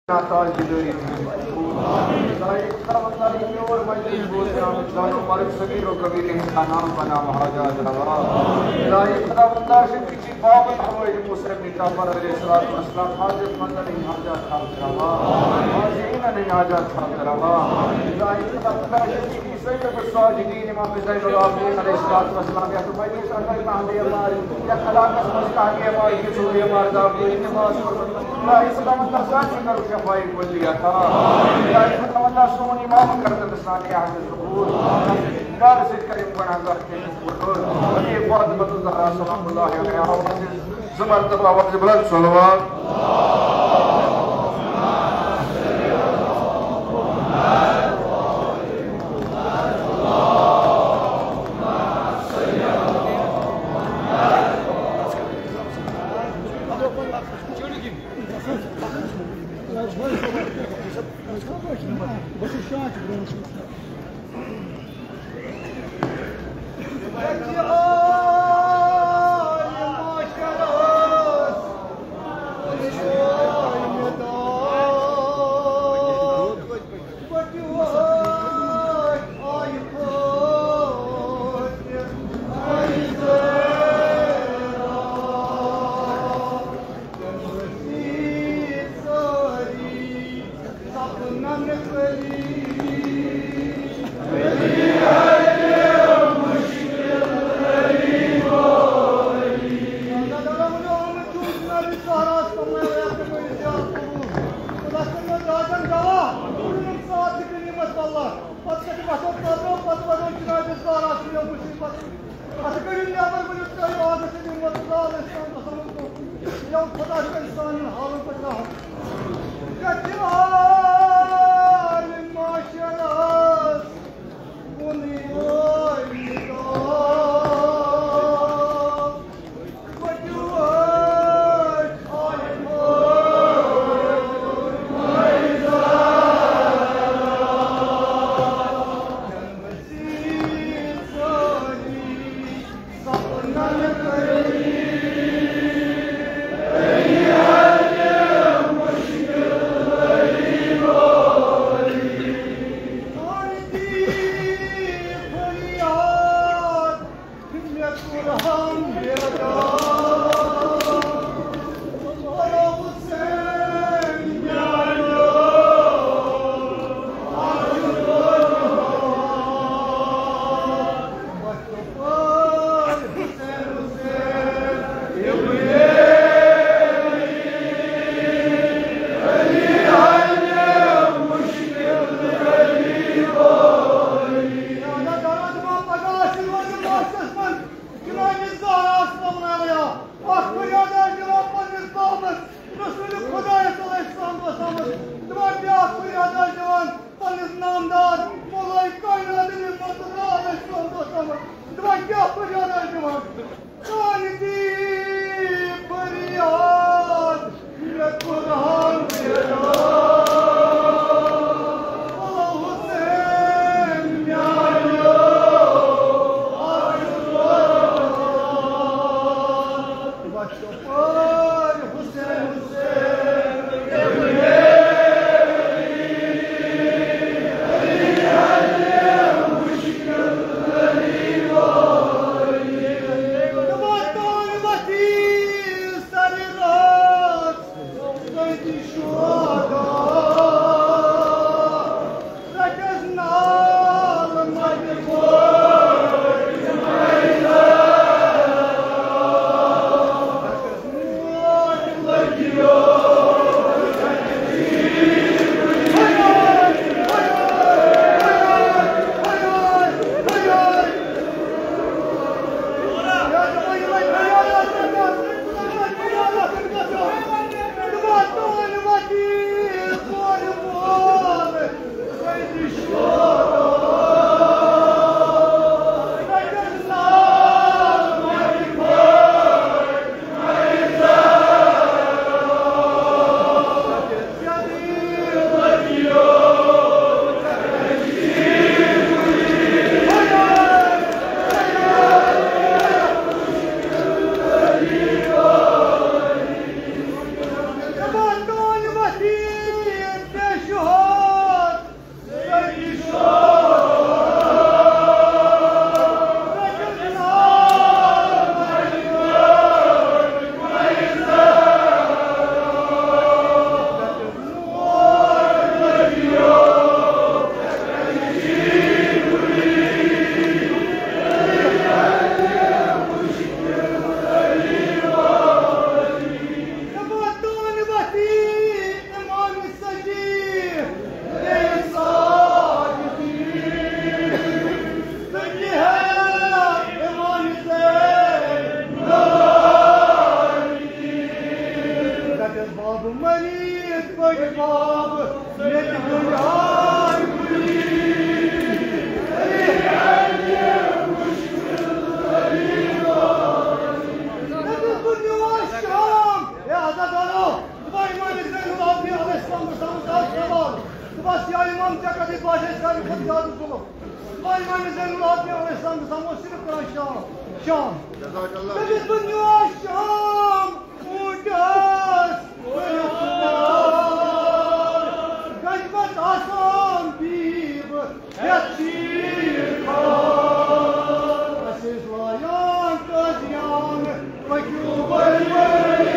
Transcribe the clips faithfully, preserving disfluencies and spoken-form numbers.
تاج دٲری۔ الٰہی خداوندا، یہِ میون مجلس بوزنہٕ آمُت زانُک مرگ صغیر و کبیر ہٕنٛدۍ نام بناو حاجات روا۔ الٰہی خداوندا، شفیع باب الحوائج موسیٰ ابن جعفر علیہ الصلوۃ والسلام حاجت مندن ہٕنٛدۍ حاجات حل کروا، حاضرینن ہٕنٛدۍ حاجات حل کروا۔ الٰہی خداوندا، سید الساجدین امام زین العابدین علیہ الصلوۃ والسلام، یتھ مجلس اندر کانٛہہ بیمار، یتھ علاقس منٛز کانٛہہ بیمار، یہِ چھُ بیمار داوُن، نماز پرُن۔ الٰہی خداوندا، سانہِ سۭتۍ کرُکھ شفاعی کلی عطا۔ الٰہی خداوندا، سون امام کر تہٕ سانہِ اہل ظہور، پیارٕ سۭتۍ کر یِم گناہگار تہِ قبول۔ حبیب فاطمۃ الزہرا سلام اللہ علیہا۔ زٕ مرتبہ آواز بلند صلوات۔ مےٚ تہِ گٔے ہاے گُلی۔ مےٚ دیُت بہٕ نیوٗ شام۔ ہے عزت دارو، دَپان امام زین العابدین علیہ السلام گوٚژھ آمُت آز سوال۔ دَپان یا امام، ژےٚ کَتہِ باسے ساروی کھۄتہٕ زیادٕ ظُلُم؟ دَپان امام زین العابدین علیہ السلام گوٚژھ آمُت صرف کران شام، شام۔ مےٚ دیُت بہٕ نیوٗ شام۔ اوٗنٛٹس گنٛجمت آسان بیٖب ہٮ۪تھ شیٖر خان۔ اَسہِ ٲسۍ لایان قٲضیان پٔکِو ؤلۍ ؤلۍ۔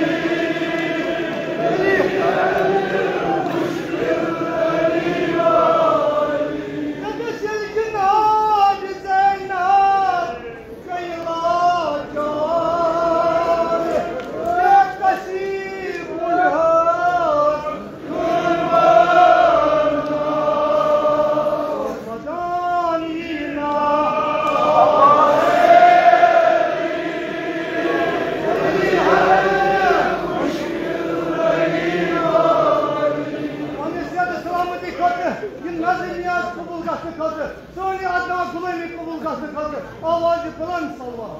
مےٚ گژھِ ییٚلہِ جناب زینب سلامتی خٲطرٕ، یہِ نظر نیاز قبول گژھنہٕ خٲطرٕ۔ سٲنۍ ادنا غلٲمی قبول گژھنہٕ خٲطرٕ آوازِ بلند صلوات۔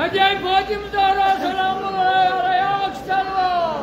حضرت فاطمہ زہرا سلام اللہ علیہا صلوات۔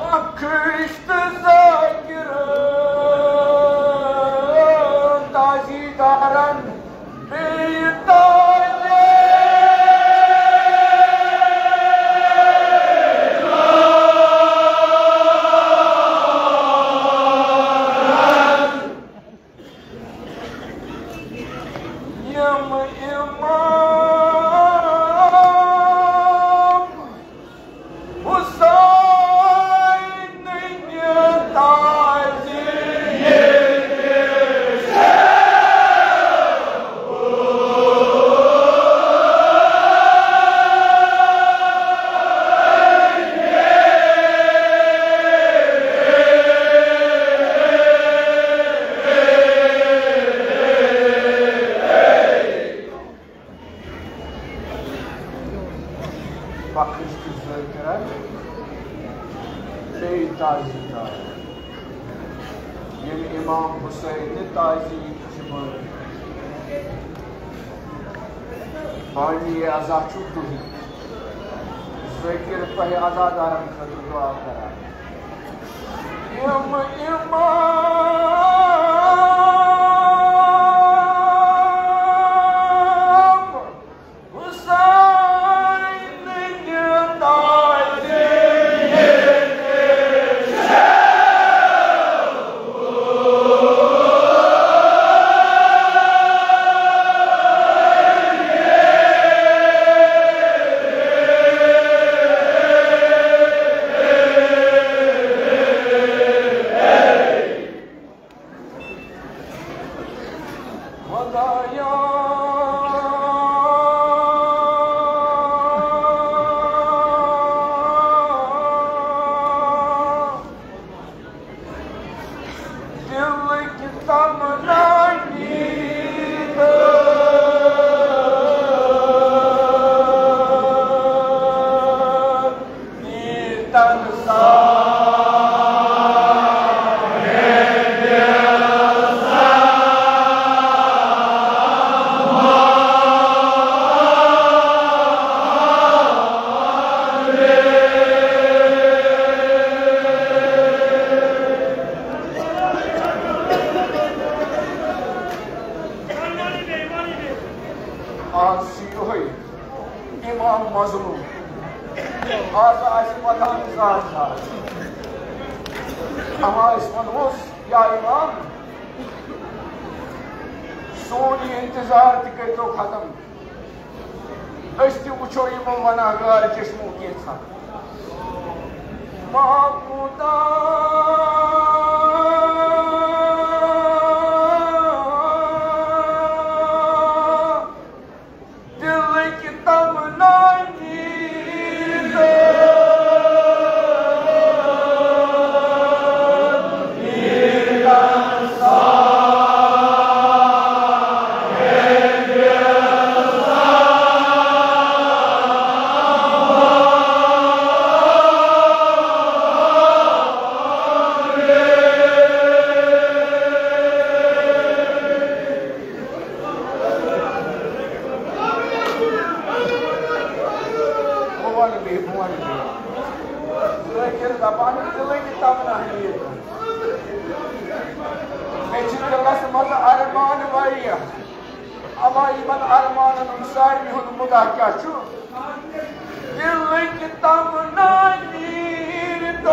بخش تہٕ ذاکرن، تازی دارن بیٚیہِ تازٕ۔ یِم امام حسین بیٚیہِ تازی تازٕ۔ ییٚمہِ امام حسین نہِ تازی چھِ بٲنی۔ بٲنی عزا چھُو تُہی۔ ذٲکِر تۄہہِ عزادارن خٲطرٕ دُعا کران۔ یِم امام حسین نہِ تازی خدایا، دلٕکۍ تمنا نیٖرِتھ نیٖرِتھ سا۔ آز چھُ یِہوٚے امام مظلوم۔ آز آسہِ پتہ نہٕ زانٛہہ زانٛہہ۔ اما أسۍ ونہوس، یا امام، سون یہِ انتظار تہِ کٔرۍتو ختم۔ أسۍ تہِ وٕچھو یِمو گۄناہگار چشمو کینٛژھا۔ محمودا، دلٕکۍ تمنا نیٖرِتھ نیٖرِتھ سا۔ بہٕ وَنہٕ بیٚیہِ، بہٕ وَنہٕ بیٚیہِ۔ ذٲکِر دَپان، دِلٕکۍ تمنا ہیٚیِو۔ مےٚ چھِ دِلَس منٛز ارمان واریاہ، اما یِمَن ارمانَن ہُنٛد سارنٕے ہُنٛد مُدعا کیٛاہ چھُ؟ دِلٕکۍ تمنا نیٖرِتھ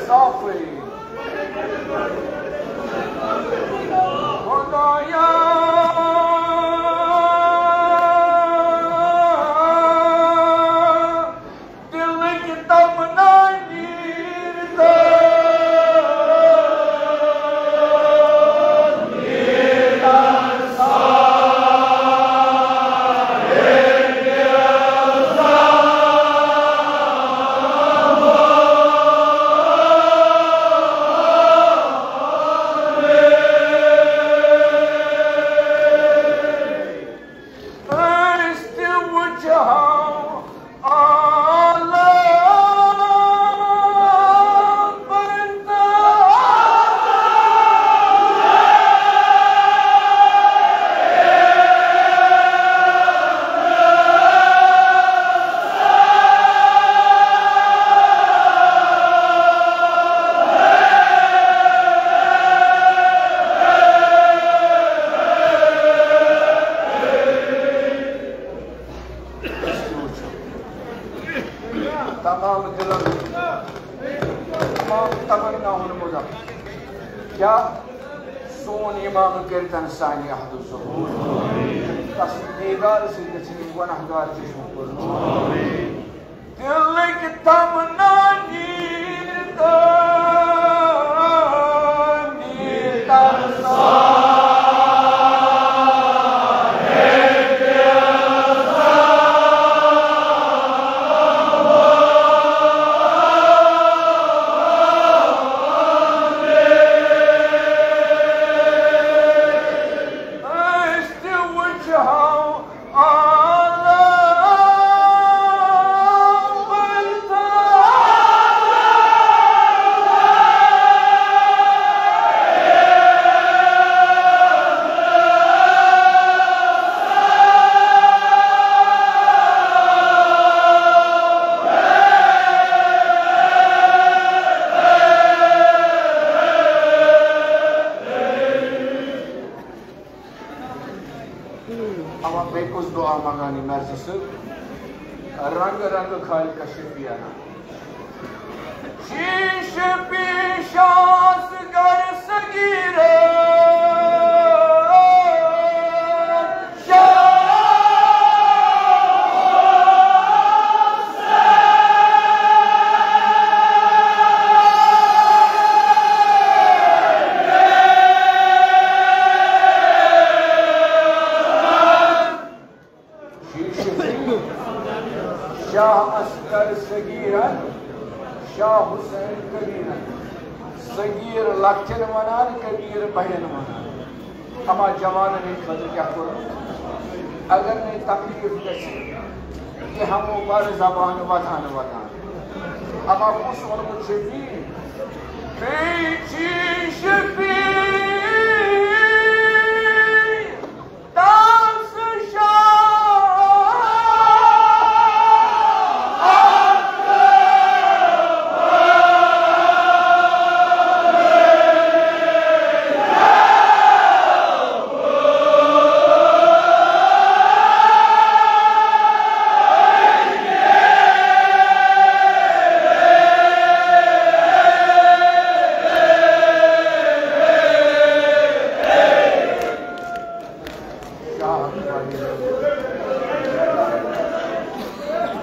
صافٕے۔ خۄدایا، دِلٕکۍ تمنا نیٖرِتھ۔ أسۍ تہِ وٕچھہو عالم برتر۔ تمام دلن، تمام تمناہن منٛز کیا سون امام کٔرتن سانہِ عہد ظہور۔ تس دیدار سۭتۍ گژھن یِم گناہگار چشم پُر۔ دلٕکۍ تمنا نیٖرِتھ، نیٖرِتھ سا۔ اما بیٚیہِ کُس دُعا منٛگان یہِ مرضی سۭتۍ؟ رنٛگہٕ رنٛگہٕ خالقہ شفیعنا۔ شیٖشہٕ پیٖشاس گر صغیٖرن۔ شیٖشہٕ پیٖشاس گر صغیٖرن، شاہ حسین کبیٖرن۔ صغیٖر لۄکٹٮ۪ن ونان، کبیٖر بڑٮ۪ن ونان۔ اما جوانن ہٕنٛدِ خٲطرٕ کیٛاہ کوٚرمُت؟ اگر نہٕ تکلیف گژھِ، یہِ ہٮ۪مو بر زبان وتان وتان۔ اما کُس ووٚنمُت چھُ بیٚیہِ؟ بیٚیہِ چھِ شفیع دس شاہ۔ شاہ اکبر۔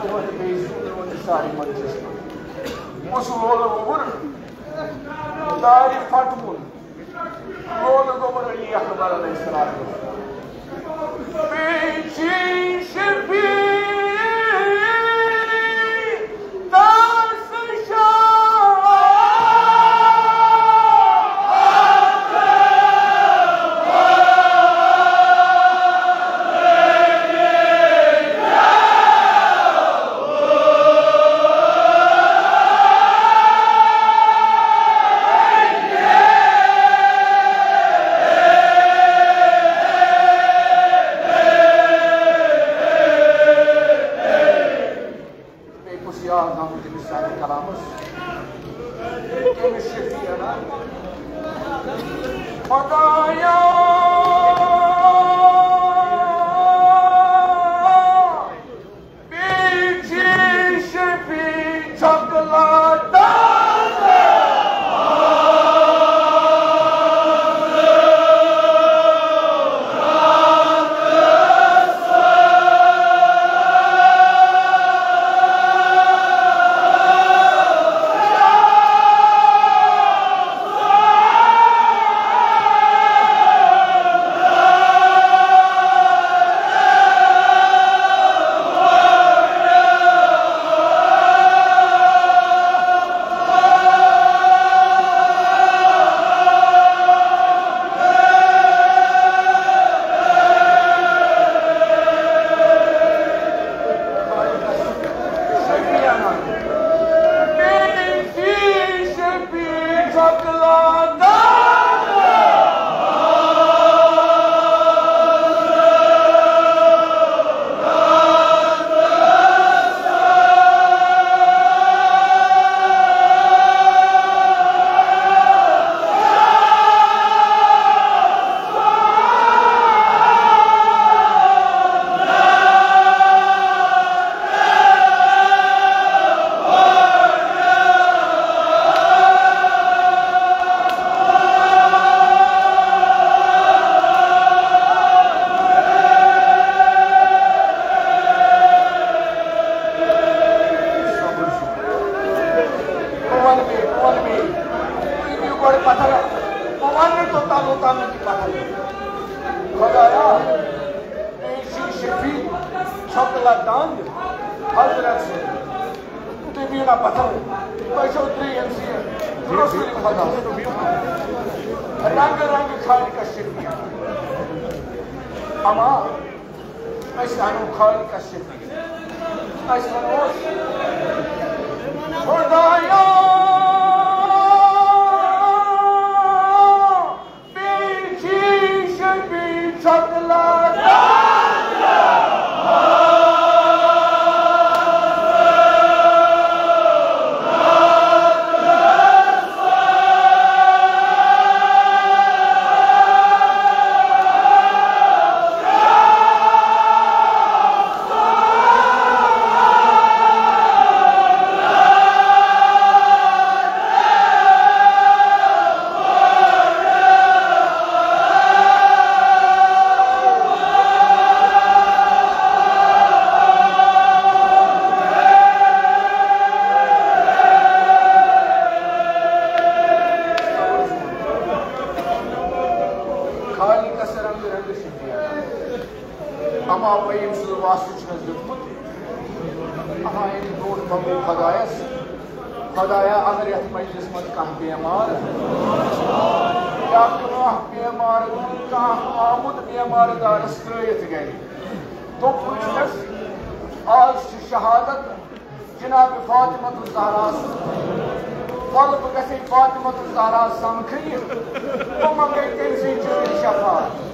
تُہُنٛد بیٚیہِ سُنٛد سارے مجلس منٛز۔ اوس وول گوٚمُت دارِ پھٹوُن۔ وول گوٚمُت علی اکبر علیہ السلام۔ بیٚیہِ چھِ شفیع دس شاہ۔ بیٚیہِ کُس یاد آمُت تٔمِس سانہِ کلامس؟ کٔمِس شفیع انا؟ خدایا، بیٚیہِ چھِ شفیع چھۄکلا دار۔ بہٕ وَنہٕ بیٚیہِ، بہٕ وَنہٕ بیٚیہِ۔ تُہۍ دِیِو گۄڈٕ پَتھر، بہٕ وَنہٕ نہٕ توٚتام، توٚتام نہٕ کہِ پَتھر۔ خۄدایا، اے شی شفیع، چھۄکلا دنٛد، حضرت سُنٛد۔ تُہۍ بِہِو نا پَتھر، تۄہہِ چھو ترٛیٚیِم سیٖٹ، رسول خۄدا۔ رنٛگہٕ رنٛگہٕ خالقس شفیع۔ اما أسۍ اَنو خالقس شفیع۔ أسۍ وَنوس، خۄدایا، بیٚیہِ چھِ شفیع چھۄکلا۔ اما وۄنۍ ییٚمۍ سُنٛد واسطہٕ چھُ مےٚ دیُتمُت، اما اَمہِ برونٛٹھ منٛگو خۄدایَس، خۄدایا، اگر یَتھ مجلِس منٛز کانٛہہ بیمار یا کانٛہہ بیمار، کانٛہہ آمُت بیمار دارَس ترٛٲیِتھ گَرِ، دوٚپمُت چھُس، آز چھِ شہادت جناب فاطمہ الزہرا سٕنٛز۔ وَلہٕ بہٕ گژھے فاطمہ الزہرا سمکھٕنہِ، بہٕ منٛگے تٔمۍ سٕے چٲنۍ شفاعت۔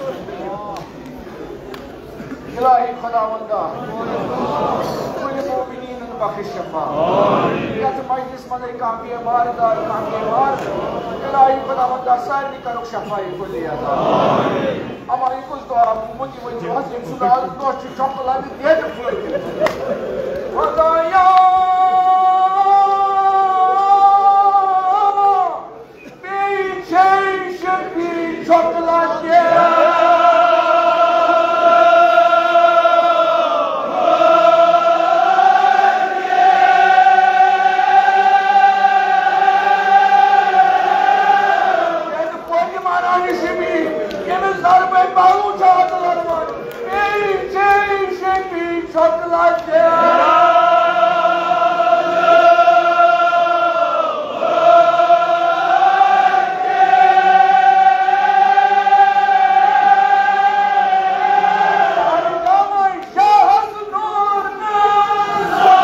الہی خداوندا، کُلہِ مومنیٖنن بخش شفاعت۔ یتھ مجلس منٛز کانٛہہ بیمار دار، کانٛہہ بیمار، الہی خداوندا، سارنٕے کرُکھ شفاعی کُلی عطا۔ اما یہِ کُس دعا گوٚمُت، یہِ ؤنِو حظ، ییٚمہِ سُنٛد آز دۄہ چھُ شۄنٛگہٕ لبہِ دٮ۪د پھٔلۍ۔ خۄدایا، بیٚیہِ چھے شفیع شۄنٛگہٕ لبہِ۔ پوکہِ مانان شمی، ییٚمِس ضربے پہلو چھُ آز لڑوان۔ اے جے شمی چھۄکہٕ لجہِ۔ شاہس نور نظر۔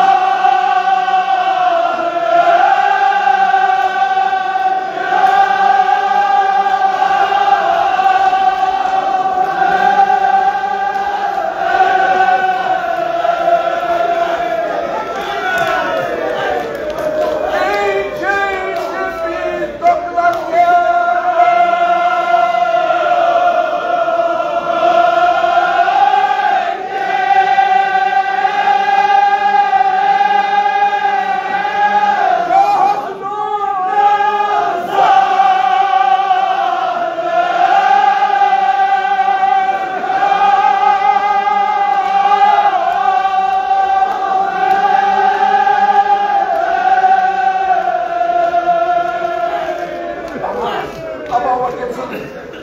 اَما وۄنۍ تٔمۍ سُنٛد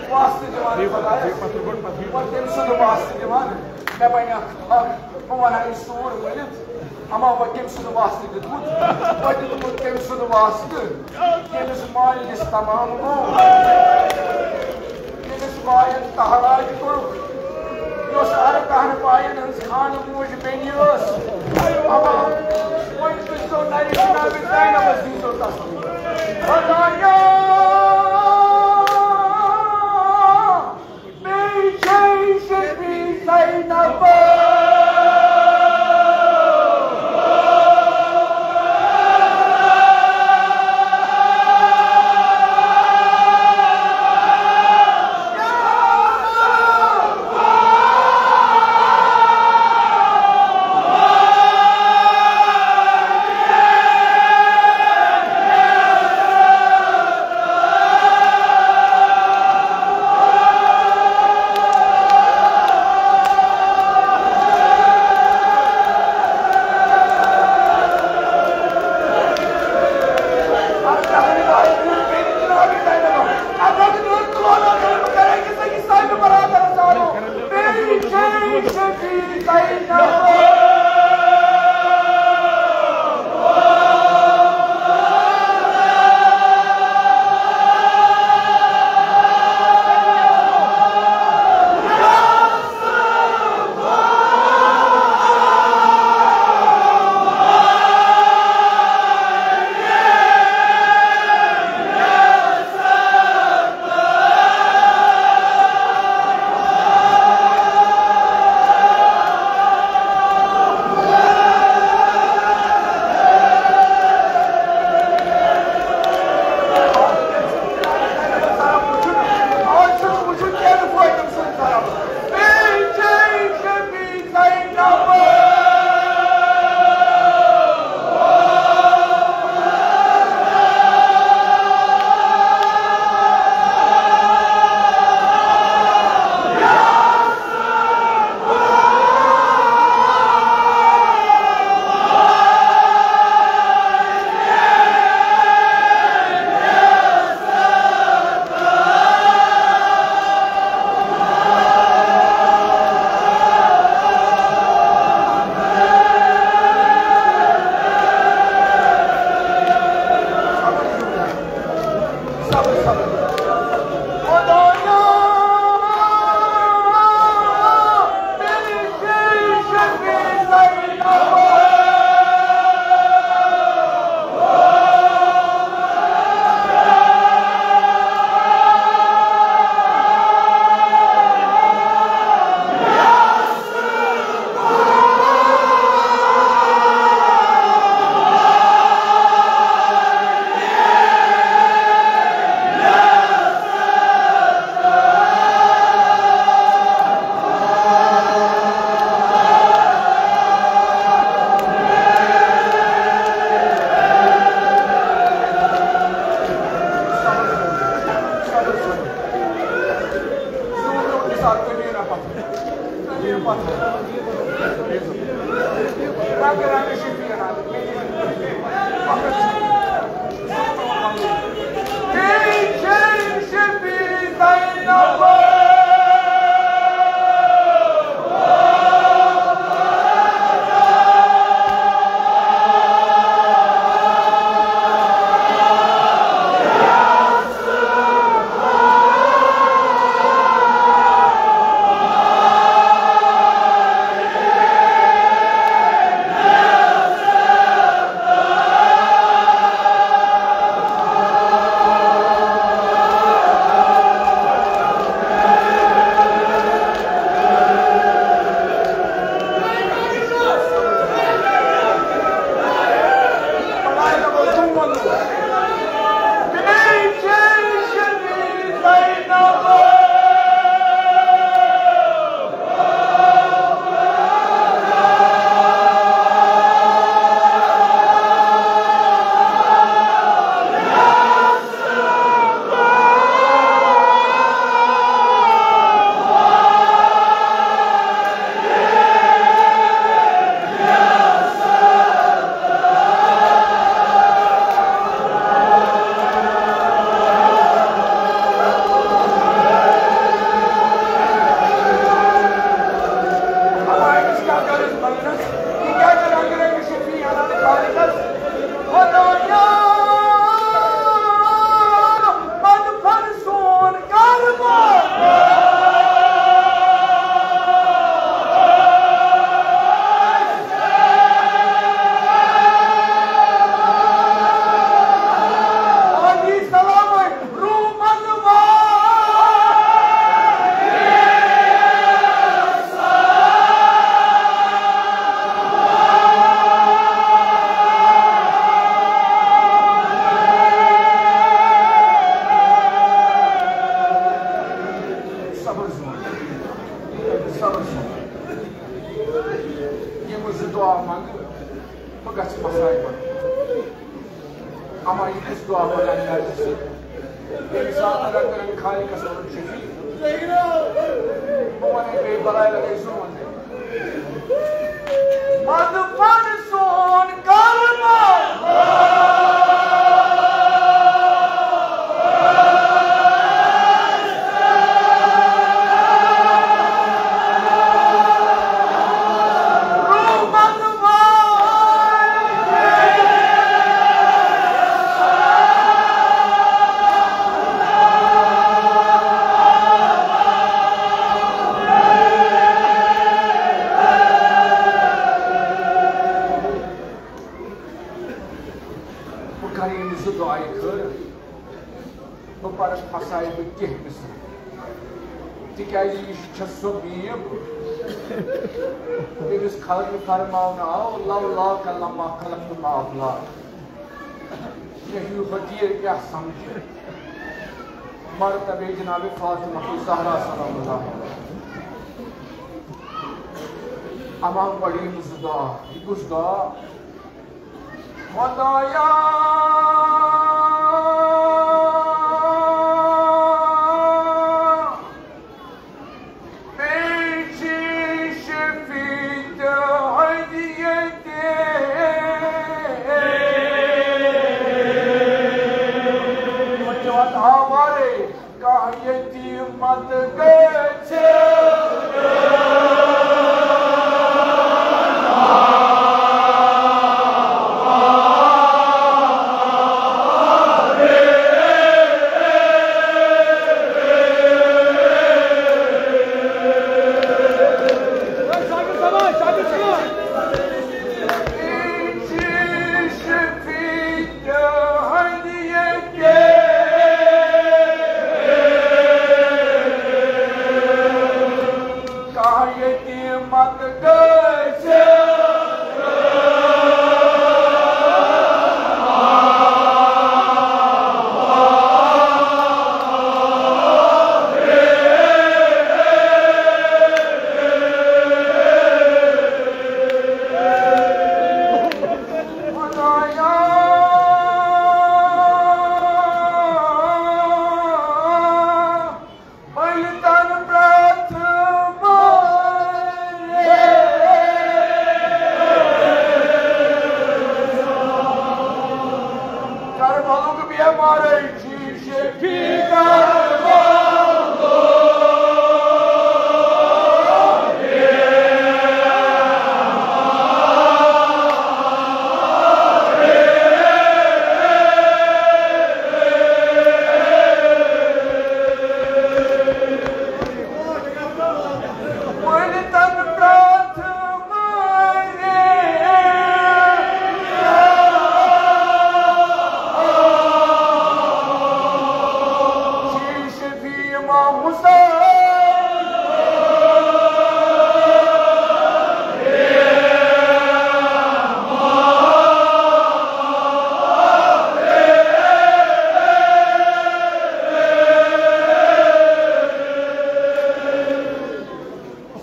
واسطہٕ دِوان خۄدایَس۔ وۄنۍ تٔمۍ سُنٛد واسطہٕ دِوان۔ مےٚ بَنہِ اَکھ، اَکھ، بہٕ وَنہٕ ہا یہِ سوٗر ؤنِتھ۔ اَما وۄنۍ کٔمۍ سُنٛد واسطہٕ دیُتمُت؟ وۄنۍ دیُتمُت تٔمۍ سُنٛد واسطہٕ، ییٚمِس مالِس تَمام گوٚو، ییٚمِس مالٮ۪ن تہراج کوٚرُکھ، یۄس اَرکَہَن باین ہٕنٛز خانہٕ موج بیٚنہِ ٲس۔ اَما وۄنۍ تُہۍ سو نَرِ جنابِ زینبَس دیٖزیو تسلی۔ خۄدایا، بیٚیہِ چھے شفیع زینب۔ صبر سان، صبر سان۔ یِم زٕ دُعا منٛگہٕ، بہٕ گژھٕ مصائبن۔ اما یہِ کُس دُعا پَران کَرِ ژٕ؟ ییٚمہِ ساتہٕ رَٹَن خالقَس وَنُن شفیع۔ بہٕ وَنَے بیٚیہِ بَلاے لَگَے سون۔ مَدفَن سون کَربَلا۔ بہٕ کَرٕ یِم زٕ دُعایہِ خٲر۔ بہٕ پرٕ مصائبہٕ کینٛہہ مِصرٕ، تِکیٛازِ یہِ چھےٚ سۄ بیٖب، ییٚمِس خلقہِ فرماونہٕ آو، "لو لاک لما خلقت ما افلاک۔" مےٚ ہیوٗ فقیٖر کیٛاہ سمجھِ مرتبے جناب فاطمہ زہرا سلام اللہ علیہا۔ اما پرٕ یِم زٕ دُعا۔ یہِ کُس دُعا؟ خۄدایا، مےٚ چھِ شفیع تہنٛدِ ییٚتہِ۔ وۄنۍ چھِ وَتھ آوارے۔ کانٛہہ یتیٖم مت گژھِ۔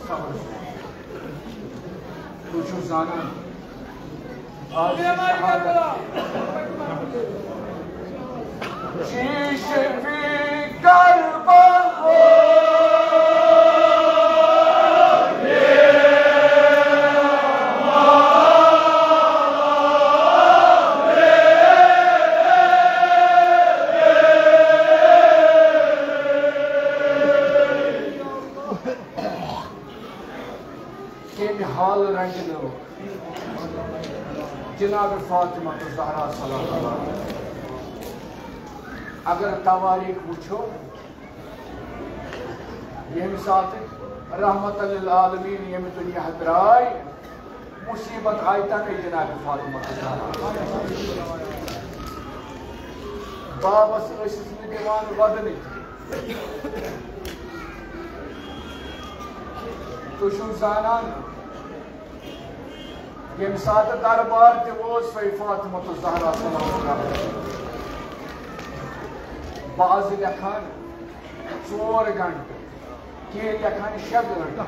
تُہۍ چھِو زانان، آز چھِ شہادت۔ شیٖشہٕ فی کربلا۔ کمہِ حالہٕ رنجنٲو جناب فاطمہ الزہرا سلام اللہ علیہا۔ اگر توٲریٖخ وٕچھو، ییٚمہِ ساتہٕ رحمت للعالمین ییٚمہِ دُنیا درٛاے، مُصیٖبت آیہِ تَمے جناب فاطمہ الزہرا۔ بابس ٲسِس نہٕ دِوان ودنہٕ۔ تُہۍ چھِو زانان، ییٚمہِ ساتہٕ دربار تہِ ووت، سۄے فاطمہ الزہرا سلام اللہ علیہا۔ بعض لیکھان ژور گھنٹہٕ، کینٛہہ لیکھان شےٚ گھنٹہٕ،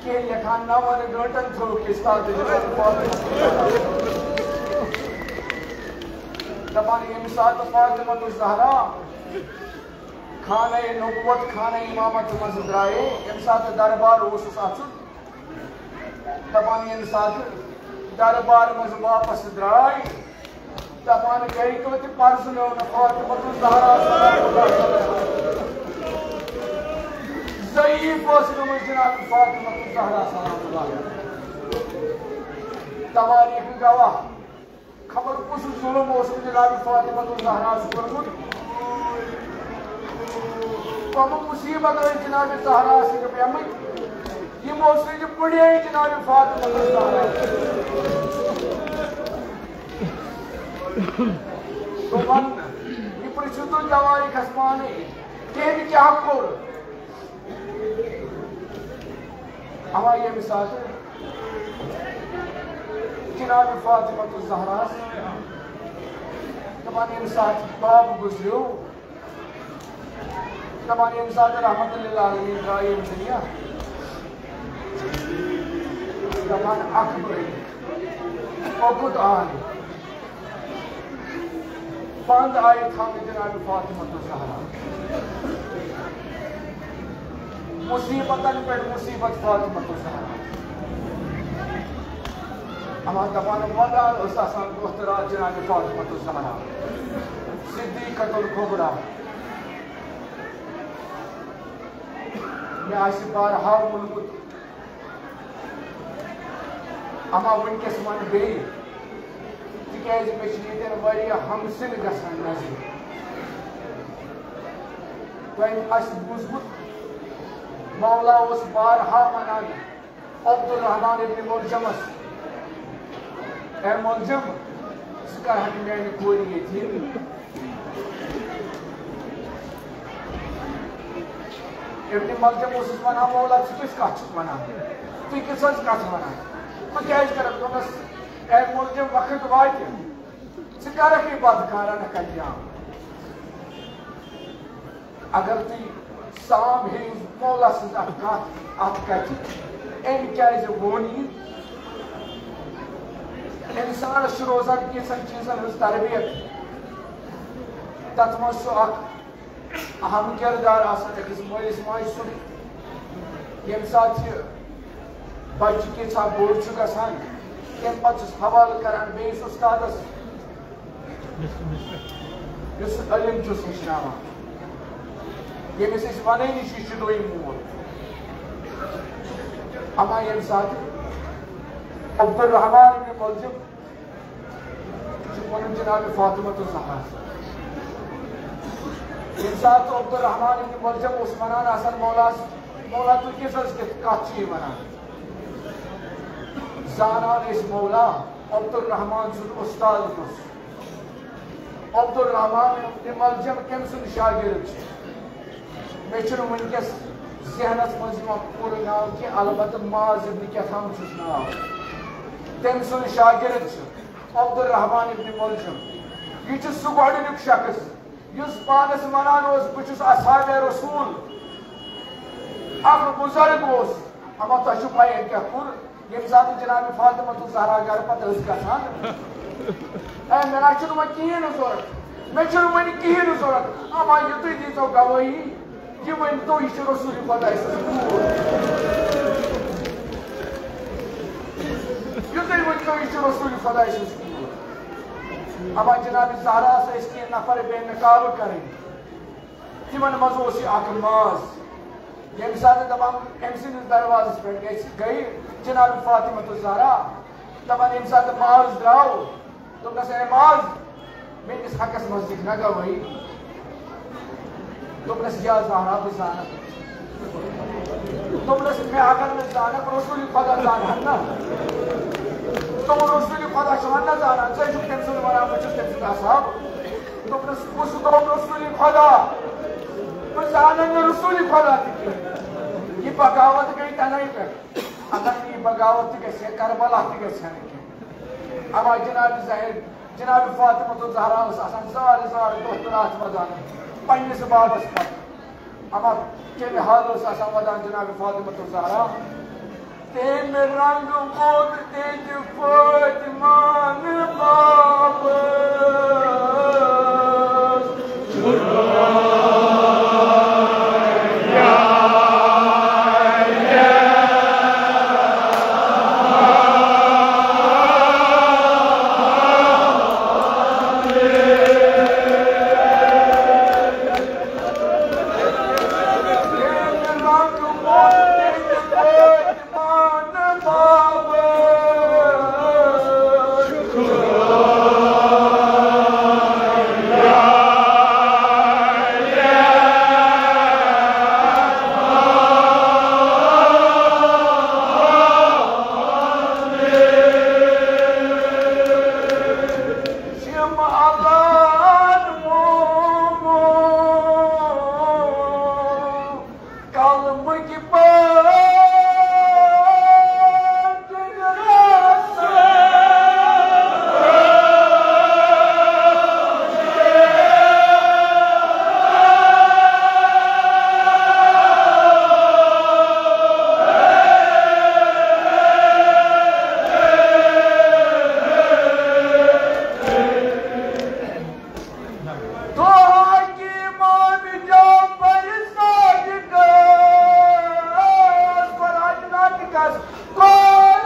کینٛہہ لیکھان نَوَن گھنٹَن تھوٚو کِس تَتھ جناب فاطمہ۔ دَپان، ییٚمہِ ساتہٕ فاطمہ الزہرا خانہ نبوت، خانہ امامت منٛز درٛایے، ییٚمہِ ساتہٕ دربار اوسُس اَژُن، دَپان، ییٚمہِ ساتہٕ دربار منٛز واپس درٛاے، دَپان، گرِکیو تہِ پرزنٲو نہٕ فاطمہ الزہرا سلام اللہ علیہا۔ ضعیف ٲس گٔمٕژ جناب فاطمہ الزہرا سلام اللہ علیہا۔ توٲریٖخ گواہ، خبر کُس ظلم اوس نہٕ جناب فاطمہ الزہراہَس کوٚرمُت۔ کۄمہٕ مُصیٖبت ٲسۍ جناب زہرا سۭتۍ پیمٕتۍ، یِمو سۭتۍ بُڑے جناب فاطمہ الزہرا۔ تِمن یہِ پرٛژھِو تُہۍ توٲریٖخس پانے، تٔمۍ کیٛاہ کوٚر؟ اما ییٚمہِ ساتہٕ جناب فاطمہ الزہراہَس، دَپان، ییٚمہِ ساتہٕ باب گُزریو، دَپان، ییٚمہِ ساتہٕ رحمت للعالمین درٛاے ییٚمہِ دُنیا، دَپان، اکھ بٲے اوٚکُت آے۔ بند آیہِ تھاونہٕ جناب فاطمہ الزہرا۔ مصیبتن پٮ۪ٹھ مصیبت فاطمہ الزہرا۔ اما دپان ودان ٲس آسان دۄہ تہٕ راتھ جناب فاطمہ الزہرا۔ صدیقۃ الکبریٰ۔ مےٚ آسہِ بارہا ووٚنمُت، اما وٕنکیٚس وَنہٕ بیٚیہِ، تِکیٛازِ مےٚ چھِ ییٚتٮ۪ن واریاہ ہمسنہٕ گژھان نظرِ۔ تۄہہِ آسہِ بوٗزمُت، مولا اوس بارہا وَنان عبدالرحمان ابن ملجمس، اے ملجم، ژٕ کر ہٮ۪کہٕ میانہِ کورِ یتیٖم؟ ابن ملجم اوسُس ونان، مولا، ژٕ کُس کتھ چھُکھ ونان؟ ژٕ کِژھ حظ کتھ ونان؟ ژٕ کیازِ کرکھ؟ دوٚپمس، اے ملجم، وقت واتہِ، ژٕ کرکھ یہِ بدکارانہ قتلام۔ اگر تُہۍ سام ہیٚیِو مولا سٕنٛز اکھ کتھ، اتھ کتھِ، أمۍ کیازِ ووٚن یہِ؟ انسانس چھُ روزان کینٛژن چیٖزن ہٕنٛز تربیت، تتھ منٛز چھُ اکھ اہم کردار آسان أکِس مٲلِس ماجہِ سُنٛد۔ ییٚمہِ ساتہٕ یہِ بچہِ کینٛژھا بوٚڑ چھُ گژھان، تمہِ پتہٕ چھُس حوالہٕ کران بیٚیِس اُستادس، یُس علم چھُس ہیٚچھناوان، ییٚمِس أسۍ ونٲنی چھِ، یہِ چھُ دوٚیِم مول۔ اما ییٚمہِ ساتہٕ عبدالرحمان ابن ملجم چھُ وَنان جناب فاطمہ الزہرا۔ ییٚمہِ ساتہٕ عبدالرحمان ابن ملجم اوس وَنان آسان مولاہَس، "مولا، تُہۍ کِژھ حظ کِتھ کَتھ چھِ یہِ وَنان؟" زانان ٲسۍ مولا عبدالرحمان سُنٛد اُستاد کُس۔ عبدالرحمان ابن ملجم کٔمۍ سُنٛد شاگرد چھُ؟ مےٚ چھُنہٕ وٕنکیٚس ذہنس منٛز یِوان پوٗرٕ ناو کینٛہہ، البتہ معاذ ابن کیٛاہ تام چھُس ناو۔ تٔمۍ سُنٛد شاگرد چھُ عبدالرحمان ابن ملجم۔ یہِ چھُ سُہ گۄڈٕنیُک شخص یُس پانس ونان اوس، "بہٕ چھُس اصحاب رسول۔" اکھ بزرگ اوس، اما تۄہہِ چھُو پَے أمۍ کیٛاہ کوٚر؟ ییٚمہِ ساتہٕ جناب فاطمہ الزہرا گرٕ پتہٕ ٲس گژھان، اے، مےٚ نہ چھُنہٕ وۄنۍ کِہیٖنۍ نہٕ ضوٚرَتھ، مےٚ چھُنہٕ وۄنۍ کِہیٖنۍ نہٕ ضوٚرَتھ، اما یُتُے دیٖژو گوٲہی، یہِ ؤنۍتو، یہِ چھُ رسول خۄداے سٕنٛز کوٗر۔ یُتُے ؤنۍتو، یہِ چھُ رسول خۄداے سٕنٛز کوٗر۔ اما جناب زہرا ٲس کینٛہہ نفر بے نقاب کرٕنۍ۔ تِمن منٛز اوس یہِ اکھ ماز۔ ییٚمہِ ساتہٕ دپان أمۍ سٕنٛدِس دروازس پٮ۪ٹھ گژھِ، گٔے جناب فاطمہ الزہرا، دپان ییٚمہِ ساتہٕ ماز درٛاو، دوٚپنس، "اے ماز، میٲنِس حقس منٛز دِکھ نہ گوٲہی۔" دوٚپنس، "یا زہرا، بہٕ زانکھ۔" دوٚپنس، "مےٚ اگر نہٕ زانکھ، رسول خۄدا زانہن نہ۔" دوٚپُن، "رسول خۄدا چھُ نہ زانان، ژٕ چھُکھ تٔمۍ سُنٛد ونان، بہٕ چھُس تٔمۍ سُنٛد اصحاب۔" دوٚپنس، "کُس گوٚو رسول خۄدا؟ بہٕ زانن نہٕ رسول خۄدا تہِ کینٛہہ۔" یہِ بغاوت گٔے تَنے پٮ۪ٹھ۔ اگر نہٕ یہِ بغاوت تہِ گژھِ ہا، کربلا تہِ گژھِ ہا نہٕ کینٛہہ۔ اما جناب زہر، جناب فاطمہ الزہرا ٲس آسان زارٕ زارٕ دۄہ تہٕ راتھ ودان پننِس بابس پتہٕ۔ اما کمہِ حالہٕ ٲس آسان ودان جناب فاطمہ الزہرا؟ تٔمۍ رنگ ووت تیٚلہِ فاطمہ بابس۔ دۄہ کہِ امام جعفر صادقس، قرآن ناطقس، قال،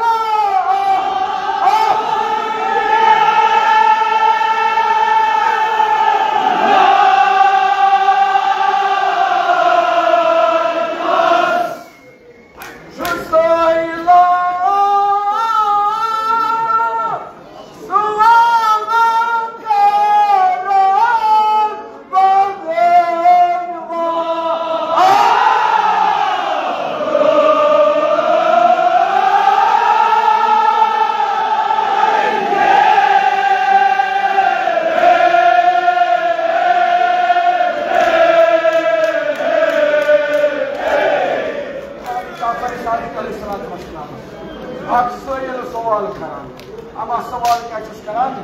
جعفر صادق علیہ الصلوۃ والسلام اکھ سٲیِل سوال کران۔ اما سوال کیٛاہ چھُس کران؟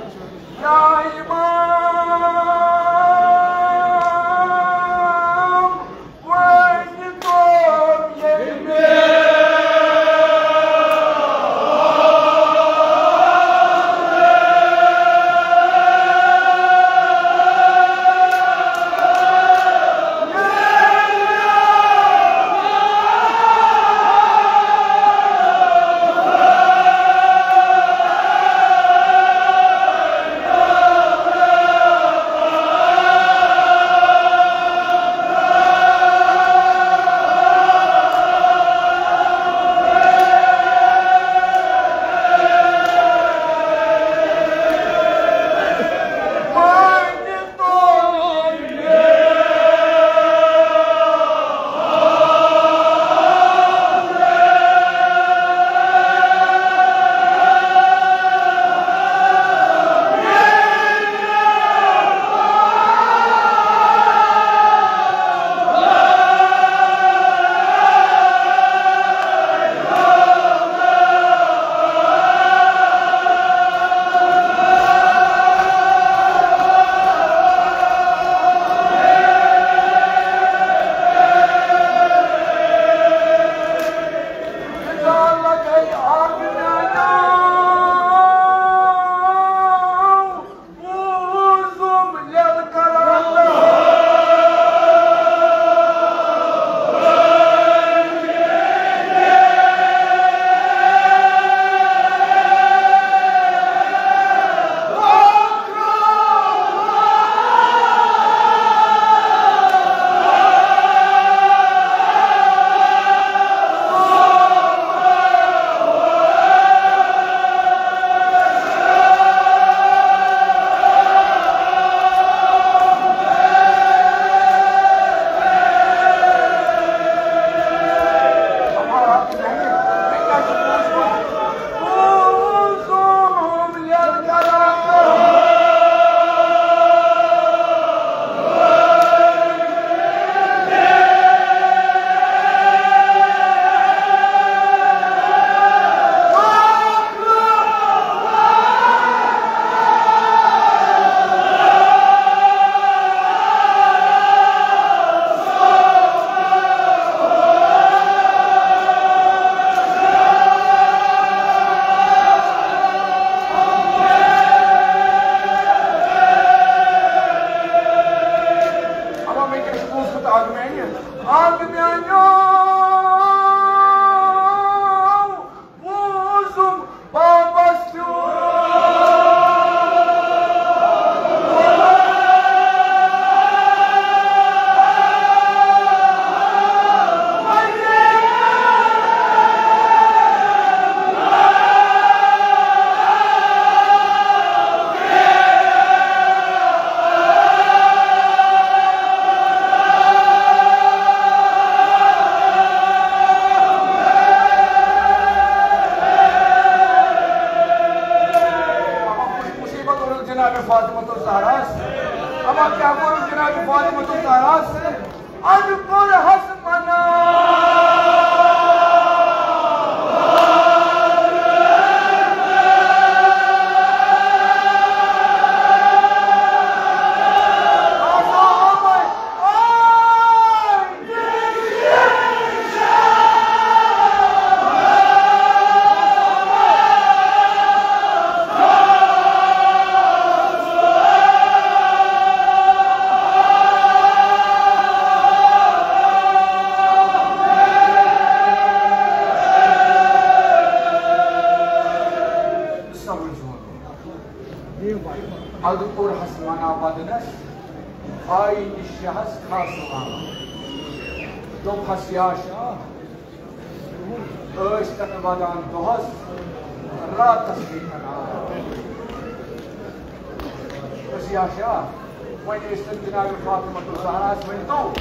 یا امام، وۄنۍ گوٚو ییٚمہِ فاطمہ الزہراہس۔ اما کیٛاہ کوٚرُن جناب فاطمہ الزہراہس؟ اَدٕ کوٚرہس منع۔ اَدٕ کوٚرہس منع ودنس، آیہِ نِش شہس خاص وانہٕ۔ دوٚپہس، یا شاہ، ٲسۍ تن ودان دۄہس، راتس گٔے تن آرام۔ أسۍ یا شاہ، وۄنۍ ٲسۍ تن جناب فاطمہ الزہراہس ؤنۍ تو،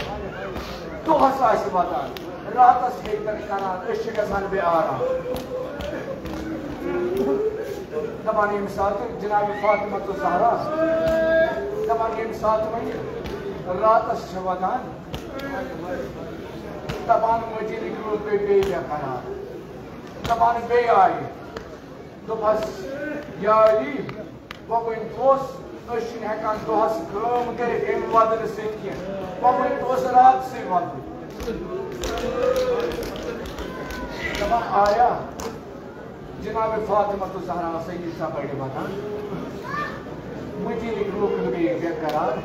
دۄہس آسہِ ودان، راتس گٔے تن کران، أسۍ چھِ گژھان بے آرام۔ دپان ییٚمہِ ساتہٕ جناب فاطمہ الزہرا، دپان ییٚمہِ ساتہٕ وۄنۍ راتس چھِ ودان، دپان مدیٖنٕکۍ لوٗکھ گٔے بیٚیہِ بے قرار۔ دپان بیٚیہِ آیہِ۔ دوٚپہس، یا علی، بہٕ وۄنۍ دوس، أسۍ چھِنہٕ ہٮ۪کان دۄہس کٲم کٔرِتھ اَمہِ ودنہٕ سۭتۍ کینٛہہ۔ بہٕ وۄنۍ دوس راتسٕے ودُن۔ دپان آیا جناب فاطمہ الزہرا سیدِ سبا ودان، مدیٖنٕکۍ لوٗکھ گٔیے بے قرار۔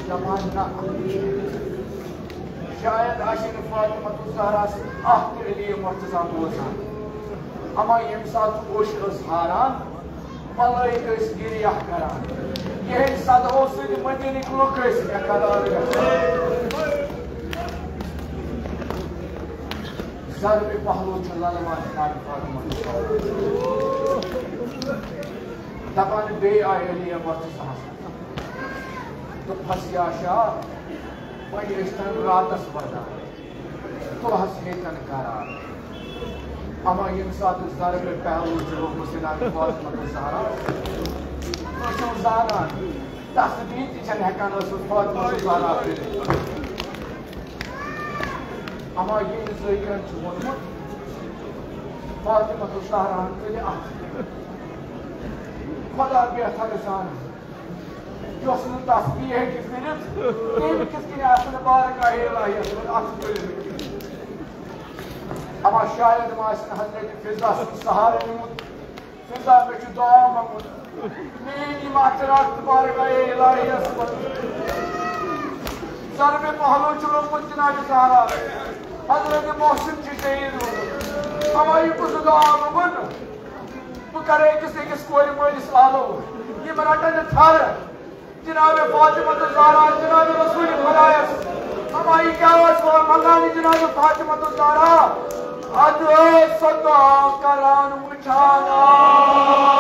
دپان نہ، شاید آسہِ نہٕ فاطمہ الزہرا سٕنٛز اکھ تہِ علی مرتضیٰ بوزان۔ اما ییٚمہِ ساتہٕ سُہ اوٚش ٲس ہاران، ملٲیِکہٕ ٲسۍ گریہ کران۔ یِہنٛدِ صداہو سۭتۍ مدیٖنٕکۍ لُکھ ٲسۍ بے قرار گژھان۔ زرٕ پہلو چھُ للوان جناب فاطمہ۔ دپان بیٚیہِ آیہِ علی مرتضیٰ۔ دوٚپہس، یا شاہ، وۄنۍ ٲسۍ تن راتس ودان، دۄہس ہیٚتن قرار۔ اما ییٚمہِ ساتہٕ زرٕ پہلو چھُ لوٚگمُت جناب فاطمہ الزہرا، تُہۍ چھِو زانان، تسبیح تہِ چھنہٕ ہٮ۪کان ٲسمٕژ فاطمہ الزہرا کٔرِتھ۔ اما ییٚمہِ ذٔریعن چھُ ووٚنمُت، فاطمہ الزہراہن تُلہِ اَتھٕ۔ خدا بہتر زانان، یۄس نہٕ تسبیح ہیٚکہِ کٔرِتھ، تٔمۍ کِتھ کٔنۍ آسہِ نہٕ بارگاہ الٰہیَس منٛز اَتھٕ تُلمٕتۍ۔ اما شاید ما آسہِ نہٕ حضرت فضہ سُنٛد سہارٕ نیوٗمُت۔ فضہ، مےٚ چھُ دعا منٛگُن۔ میٛٲنۍ یِم اَتھٕ رَٹھ بارگاہ الٰہیَس منٛز۔ زرٕ پہلو چھُ لوٚگمُت جناب زہرا۔ حضرت محسن چھُ شہیٖد گوٚمُت۔ اَما یہِ کُس دعا منٛگُن؟ بہٕ کَرٕ أکِس أکِس کورِ مٲلِس آلو۔ یِم رَٹَن نہٕ تھَرٕ۔ جناب فاطمہ الزہرا، جناب رسول خدایس، ہماری کیا آواز ہوا، منگانی جناب فاطمہ الزہرا، ادو صدا کران وچھانا۔